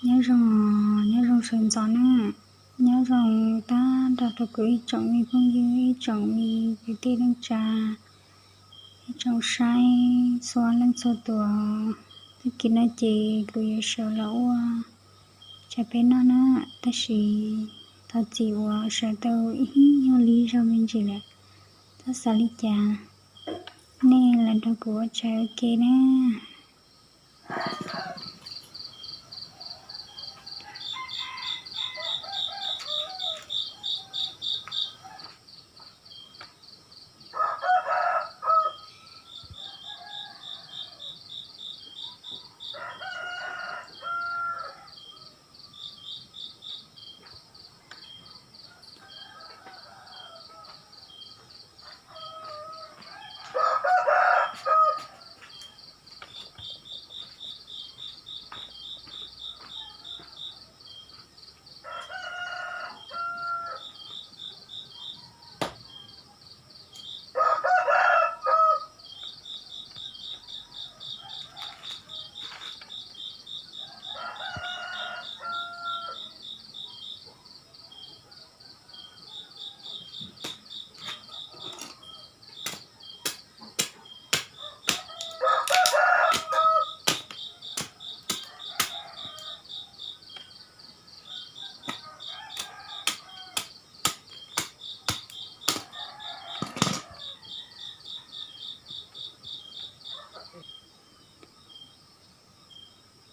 Nyob zoo, nyob zoo sawv ntxov na. Nyob zoo tag nrho rau kuv ib tsoom me phooj ywg, ib tsoom me kwv tij neej tsa, ib tsoom saib txhua leej txhua tus. Tag kis no ces kuv yuav sawv los ua tshais peb noj na, tab sis thov txim uas sawv tau ib nyuag li zog me ntsis lawm. Txhob xav li cas, nej los nrog kuv ua tshais ua ke na.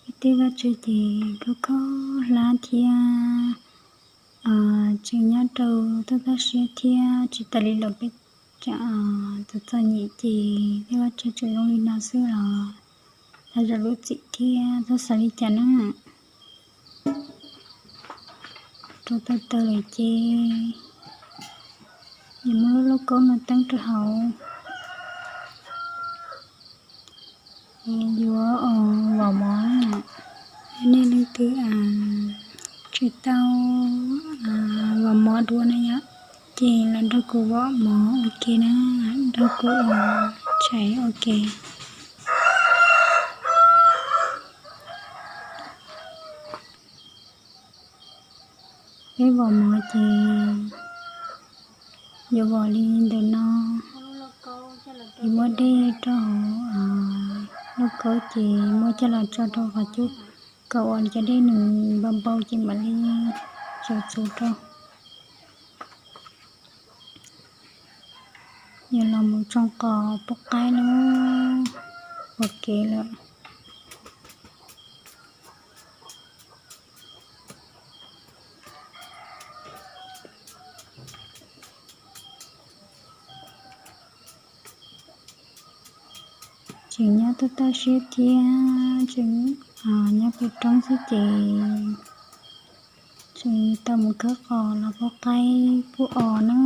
Ib teb vaj tse ces khaub khaub hlab thiab tseem nyob rau toj toj siab thiab tsis tas li los peb txom txom nyem ces tej vaj tse tseem zoo li no xwb los thov zam lub txim thiab txhob xav li cas na. Rau tau taws lawm ces yuav muab lub lauj kaub no teeb rau hauv, yuav vom mov. Yog nej leej twg tsis tau vom mov dua na yom, ces los nrog kuv vom mov ua ke na, nrog kuv ua tshais ua ke. Peb vom mov ces yuav vom li ntawm no, yuav muab dej rau hauv lauj kaub ces muab coj los tso rau qhov cub kom uas cov dej nws npau npau ces mam li txuas txuas rau. Yog los mus tsoo qos pub qaib lub pom kev lawm. Tseem nyob toj toj siab thiab tseem nyob pem roob xwb ces tseem tau mus khawb qos los pub qaib pub os na.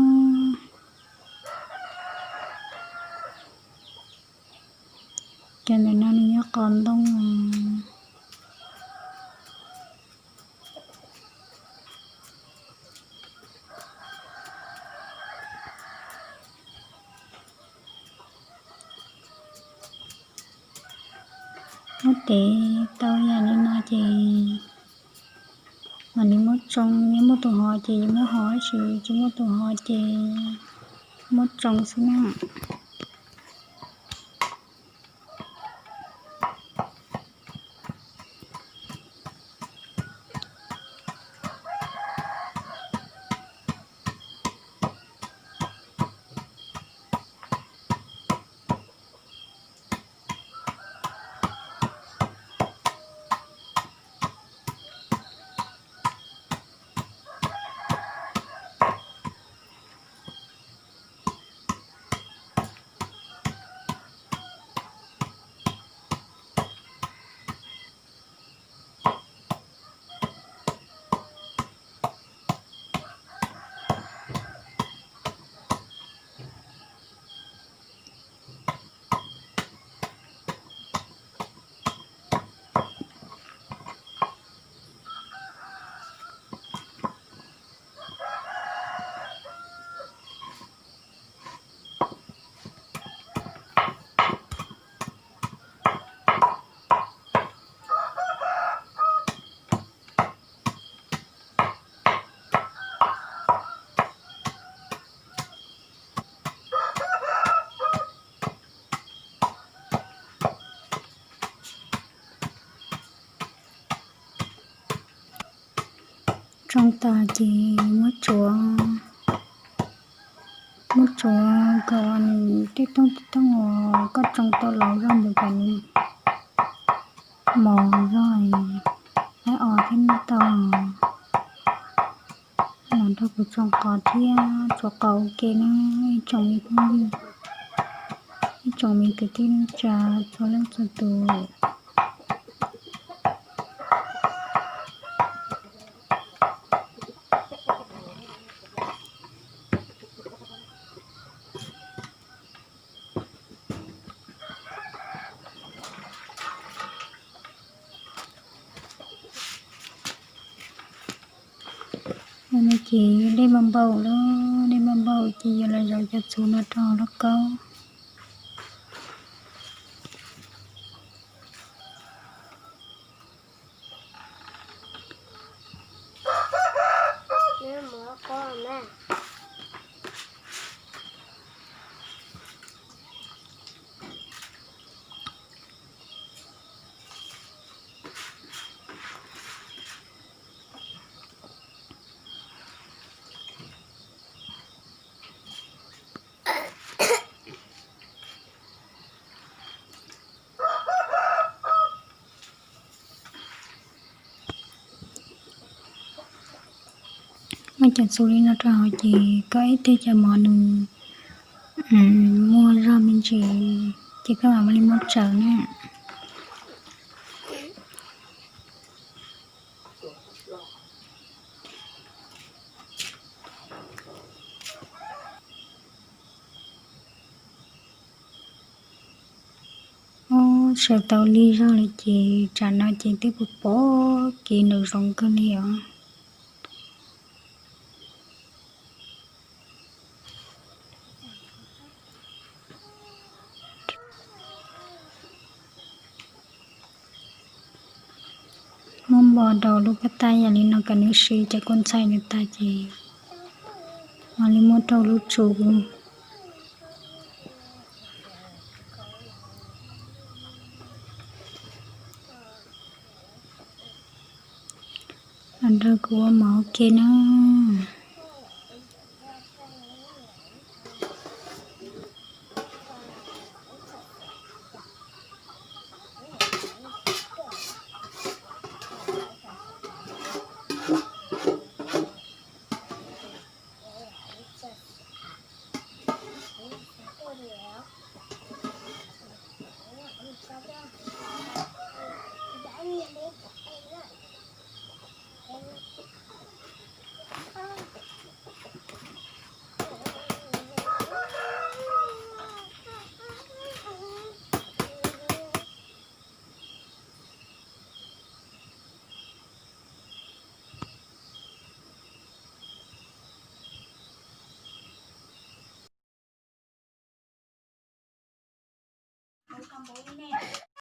Cov ntawm no nws nyob qos ntoo. Muab tev tau yam li no ces mam li muab tsoo, yog muaj tus hov ces yuav muab hov, tsis tsis muaj tus hov ces muab tsoo xwb na. Tsoo tas ces muab tsuav, muab tsuav kom nws tej tooj tej tooj uas koj tsoo tau los zoj ntawd kom nws mos zoj, thiab os thiab noj tau. Los nrog kuv tsoo qos thiab tsuav qos ua ke na, ib tsoom me phooj ywg, ib tsoom me kwv tij neej tsa txhua leej txhua tus. No ces dej npau npau lawm, dej npau npau ces yuav los zov cov txhuv no rau hauv lauj kaub. Muab cov txhuv li no rau hauv ces koj ib teg cov mov nws muaj zog me ntsis ces koj mam li muab tsaws na. Ub, tsaws tau lig zog li ces tsam no ces twb pom pom kev nrawm zoov kawg li os. Muab npo rau lub pab tab yam li no kom nws sw cov kua ntxhais nws tag ces mam li muab rau lub tsu. Los nrog kuv ua mov ua ke na.